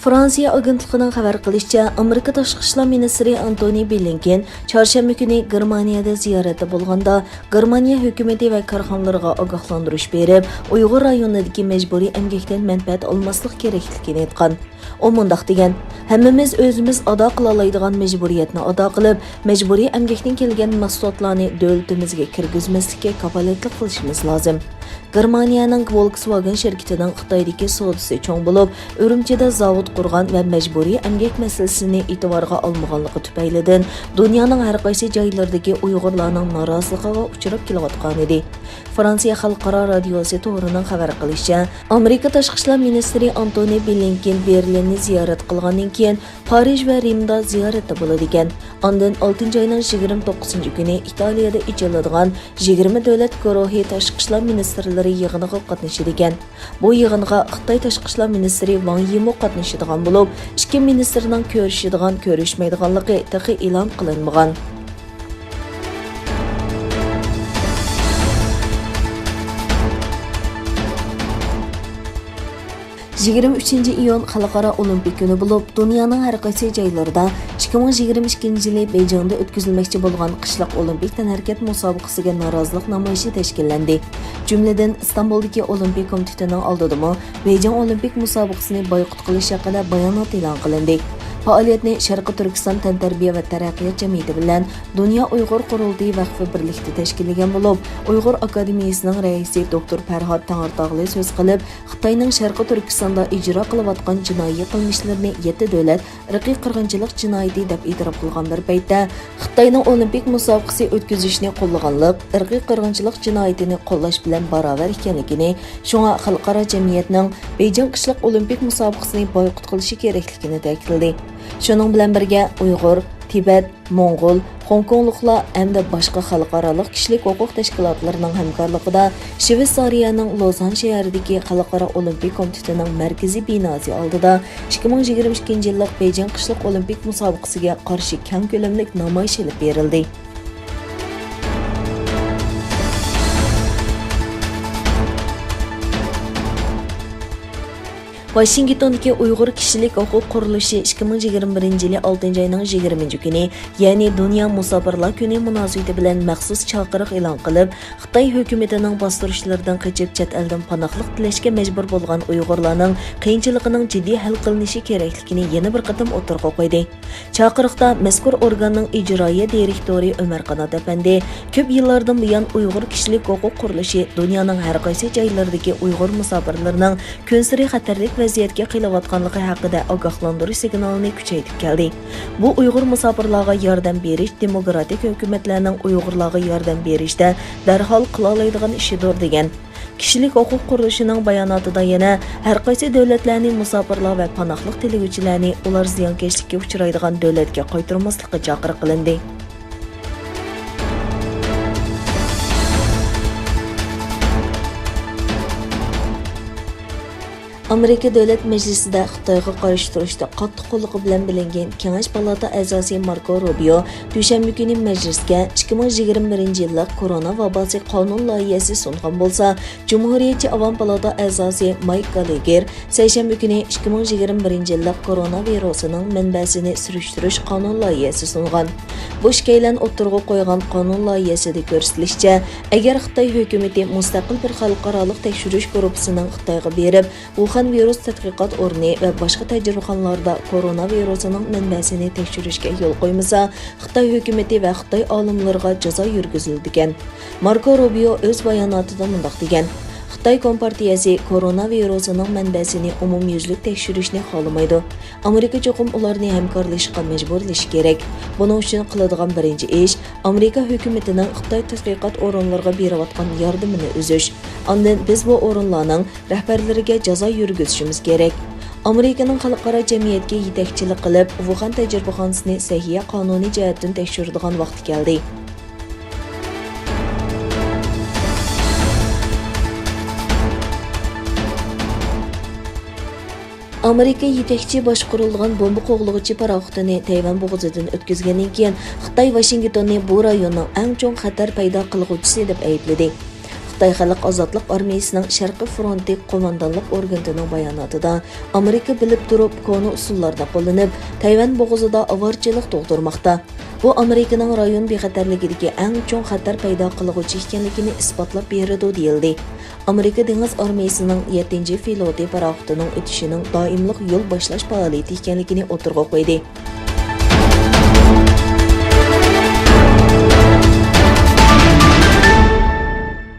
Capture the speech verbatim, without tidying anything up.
فرانسىيە ئاگېنتلىقىنىڭ خەۋەر قىلىشىچە، ئامېرىكا تاشقى ئىشلار مىنىستىرى ئانتونى بلىنكېن چارشەنبە كۈنى گېرمانىيەدە زىيارەتتە بولغاندا، گېرمانىيە ھۆكۈمىتى ۋە كارخانىلىرىغا ئاگاھلاندۇرۇش بېرىپ، ئۇيغۇر رايونىدىكى مەجبۇرىي ئەمگەكتىن مەنپەئەت ئالماسلىق كېرەكلىكىنى ئېيتقان. ئۇ مۇنداق دېگەن: «ھەممىمىز ئۆزىمىز ئادا قىلالايدىغان مەجبۇرىيەتنى ئادا قىلىپ، مەجبۇرىي ئەمگەكتىن كەلگەن مەھسۇلاتلارنى دۆلىتىمىزگە كىرگۈزمەسلىككە كاپالەتلىك قىلىشىمىز لازىم.» گېرمانىيەنىڭ ۋولكسۋاگېن شىركىتىنىڭ خىتايدىكى سودىسى چوڭ بولۇپ، ئۈرۈمچىدە زاۋۇت قۇرغان ۋە مەجبۇرىي ئەمگەك مەسىلىسىنى ئېتىبارغا ئالمىغانلىقى تۈپەيلىدىن، دۇنيانىڭ ھەر قايسى جايلىرىدىكى ئۇيغۇرلارنىڭ نارازىلىقىغا ئۇچراپ كېلىۋاتقانىدى. فرانسىيە خەلقئارا رادىيوسى تورىنىڭ خەۋەر قىلىشىچە، ئامېرىكا تاشقى ئىشلار مىنىستىرى ئانتونى بلىنكېن بېرلىننى زىيارەت قىلغاندىن كېيىن، پارىژ ۋە رىمدا زىيارەتتە بولىدىكەن. ئاندىن ئالتىنچى ئاينىڭ يىگىرمە توققۇزىنچى كۈنى ئىتالىيەدە ئېچىلىدىغان يىگىرمە دۆلەت گۇرۇھى تاشقى ئىشلار مىنىستىرلىرى يىغىنىغا قاتنىشىدىكەن. بۇ يىغىنغا خىتاي تاشقى ئىشلار مىنىستىرى ۋاڭ يىمۇ قاتنىشىدىغان بولۇپ، ئىككى مىنىستىرنىڭ كۆرۈشىدىغان، كۆرۈشمەيدىغانلىقى تېخى ئېلان قىلىنمىغان. يىگىرمە ئۈچىنچى ئىيۇن خەلقئارا ئولىمپىك كۈنى بولۇپ، دۇنيانىڭ ھەر قايسى جايلىرىدا ئىككى مىڭ يىگىرمە ئىككىنچى يىلى بېيجىڭدا ئۆتكۈزۈلمەكچى بولغان قىشلىق ئولىمپىك تەنھەرىكەت مۇسابىقىسىگە نارازىلىق نامايىشى تەشكىللەندى. جۈملىدىن ئىستانبۇلدىكى ئولىمپىك كومىتېتىنىڭ ئالدىدىمۇ بېيجىڭ ئولىمپىك مۇسابىقىسىنى بايقۇت قىلىش ھەققىدە بايانات ئېلان قىلىندى. پائالىيەتنى شەرقىي تۈركىستان تەنتەربىيە ۋە تەرەققىيات جەمئىيىتى بىلەن دۇنيا ئۇيغۇر قۇرۇلتىيى ۋەقفى بىرلىكتە تەشكىللىگەن بولۇپ، ئۇيغۇر ئاكادېمىيىسىنىڭ رەئىسى دوكتور پەرھات تەڭرىتاغلى سۆز قىلىپ، خىتاينىڭ شەرقىي تۈركىستاندا ئىجرا قىلىۋاتقان جىنايى قىلمىشلىرىنى يەتتە دۆلەت ئىرقىي قىرغىنچىلىق جىنايىتى دەپ ئېتىراپ قىلغان بىر پەيتتە، خىتاينىڭ ئولىمپىك مۇسابىقىسى ئۆتكۈزۈشنى قوللىغانلىق ئىرقىي قىرغىنچىلىق جىنايىتىنى قوللاش بىلەن باراۋەر ئىكەنلىكىنى، شۇڭا خەلقئارا جەمئىيەتنىڭ بېيجىڭ قىشلىق ئولىمپىك مۇسابىقىسىنى بايقۇت قىلىشى كېرەكلىكىنى تەكىتلىدى. شۇنىڭ بىلەن بىرگە، ئۇيغۇر، تىبەت، موڭغۇل، خوڭكوڭلۇقلار ھەمدە باشقا خەلقئارالىق كىشىلىك ھوقۇق تەشكىلاتلىرىنىڭ ھەمكارلىقىدا شىۋېتسارىيەنىڭ لوزان شەھىرىدىكى خەلقئارا ئولىمپىك كومىتېتىنىڭ مەركىزىي بىناسى ئالدىدا ئىككى مىڭ يىگىرمە ئىككىنچى يىللىق بېيجىڭ قىشلىق ئولىمپىك مۇسابىقىسىگە قارشى كەڭ كۆلەملىك نامايىش ئېلىپ بېرىلدى. ۋاشىنگتوندىكى ئۇيغۇر كىشىلىك ھوقۇق قۇرۇلۇشى ئىككى مىڭ يىگىرمە بىرىنچى يىلى ئالتىنچى ئاينىڭ يىگىرمىنچى كۈنى، يەنى دۇنيا مۇساپىرلار كۈنى مۇناسىۋىتى بىلەن مەخسۇس چاقىرىق ئېلان قىلىپ، خىتاي ھۆكۈمىتىنىڭ باستۇرۇشلىرىدىن قېچىپ، چەت ئەلدىن پاناھلىق تىلەشكە مەجبۇر بولغان ئۇيغۇرلارنىڭ قىيىنچىلىقىنىڭ جىددىي ھەل قىلىنىشى كېرەكلىكىنى يەنە بىر قېتىم ئوتتۇرىغا قويدى. چاقىرىقتا مەزكۇر ئورگاننىڭ ئىجرائىيە دىرېكتورى ئۆمەر قانات ئەپەندى كۆپ يىللاردىن بۇيان ئۇيغۇر كىشىلىك ھوقۇق قۇرۇلۇشى دۇنيانىڭ ھەر قايسى جايلىرىدىكى ئۇيغۇر مۇساپىرلىرىنىڭ كۈنسېرى خەتەرلىك ۋەزىيەتكە قېلىۋاتقانلىقى ھەققىدە ئاگاھلاندۇرۇش سىگنالىنى كۈچەيتىپ كەلدى. بۇ ئۇيغۇر مۇساپىرلارغا ياردەم بېرىش دېموكراتىك ھۆكۈمەتلەرنىڭ ئۇيغۇرلارغا ياردەم بېرىشتە دەرھال قىلالايدىغان ئىشىدۇر، دېگەن. كىشىلىك ھوقۇق قۇرۇلۇشىنىڭ باياناتىدا يەنە ھەر قايسى دۆلەتلەرنى مۇساپىرلار ۋە پاناھلىق تىلىگۈچىلەرنى ئۇلار زىيانكەشلىككە ئۇچرايدىغان دۆلەتكە قايتۇرماسلىققا چاقىرىق قىلىندى. ئامېرىكا دۆلەت مەجلىسىدە خىتايغا قارشى تۇرۇشتا قاتتىق قوللۇقى بىلەن بىلىنگەن كېڭەش پالاتا ئەزاسى ماركو روبىيو دۈشەنبە كۈنى مەجلىسكە ئىككى مىڭ يىگىرمە بىرىنچى يىللىق كورونا ۋاباسى قانۇن لايىھەسى سۇنغان بولسا، جۇمھۇرىيەتچى ئاۋام پالاتا ئەزاسى مايك گاللېگېر سەيشەنبە كۈنى ئىككى مىڭ يىگىرمە بىرىنچى يىللىق كورونا ۋىرۇسىنىڭ مەنبەسىنى سۈرۈشتۈرۈش قانۇن لايىھەسى سۇنغان. بۇ ئىككىيلەن ئوتتۇرىغا قويغان قانۇن لايىھەسىدە كۆرسىتىلىشىچە، ئەگەر خىتاي ھۆكۈمىتى مۇستەقىل بىر خەلقئارالىق تەكشۈرۈش گۇرۇپپىسىنىڭ خىتايغا بېرىپ، ۋۇخەن ۋىرۇس تەتقىقات ئورنى ۋە باشقا تەجرىبىخانىلاردا كورونا ۋىرۇسىنىڭ مەنبەسىنى تەكشۈرۈشكە يول قويمىسا، خىتاي ھۆكۈمىتى ۋە خىتاي ئالىملىرىغا جازا يۈرگۈزۈلىدىكەن. ماركو روبىيو ئۆز باياناتىدا مۇنداق دېگەن: «خىتاي كومپارتىيەسى كورونا ۋىرۇسىنىڭ مەنبەسىنى ئومۇميۈزلۈك تەكشۈرۈشنى خالىمايدۇ. ئامېرىكا چوقۇم ئۇلارنى ھەمكارلىشىشقا مەجبۇرلىشى كېرەك. بۇنىڭ ئۈچۈن قىلىدىغان بىرىنچى ئىش، ئامېرىكا ھۆكۈمىتىنىڭ خىتاي تەتقىقات ئورۇنلىرىغا بېرىۋاتقان ياردىمىنى ئۈزۈش. ئاندىن بىز بۇ ئورۇنلارنىڭ رەھبەرلىرىگە جازا يۈرگۈزۈشىمىز كېرەك.» ئامېرىكىنىڭ خەلقئارا جەمئىيەتكە يېتەكچىلىك قىلىپ، ۋۇخەن تەجرىبىخانىسىنى سەھىيە قانۇنىي جەھەتتىن تەكشۈرىدىغان ۋاقتى كەلدى. ئامېرىكا يېتەكچى باشقۇرۇلىدىغان بومبا قوغلىغۇچى پاراخوتىنى تەيۋەن بوغۇزىدىن ئۆتكۈزگەندىن كېيىن، خىتاي ۋاشىنگتوننى بۇ رايوننىڭ ئەڭ چوڭ خەتەر پەيدا قىلغۇچىسى دەپ ئەيىبلىدى. خىتاي خەلق ئازادلىق ئارمىيىسىنىڭ شەرقىي فرونتى قوماندانلىق ئورگىنىتىنىڭ باياناتىدا، ئامېرىكا بىلىپ تۇرۇپ كونا ئۇسۇللارنى قوللىنىپ، تەيۋەن بوغۇزىدا ئاۋارىچىلىق تۇغدۇرماقتا. بۇ ئامېرىكىنىڭ رايون بىخەتەرلىكىدىكى ئەڭ چوڭ خەتەر پەيدا قىلغۇچى ئىكەنلىكىنى ئىسپاتلاپ بېرىدۇ، دېيىلدى. ئامېرىكا دېڭىز ئارمىيىسىنىڭ يەتتىنچى فلوتى پاراخوتىنىڭ ئۆتۈشىنىڭ دائىملىق يول باشلاش پائالىيىتى ئىكەنلىكىنى ئوتتۇرىغا قويدى.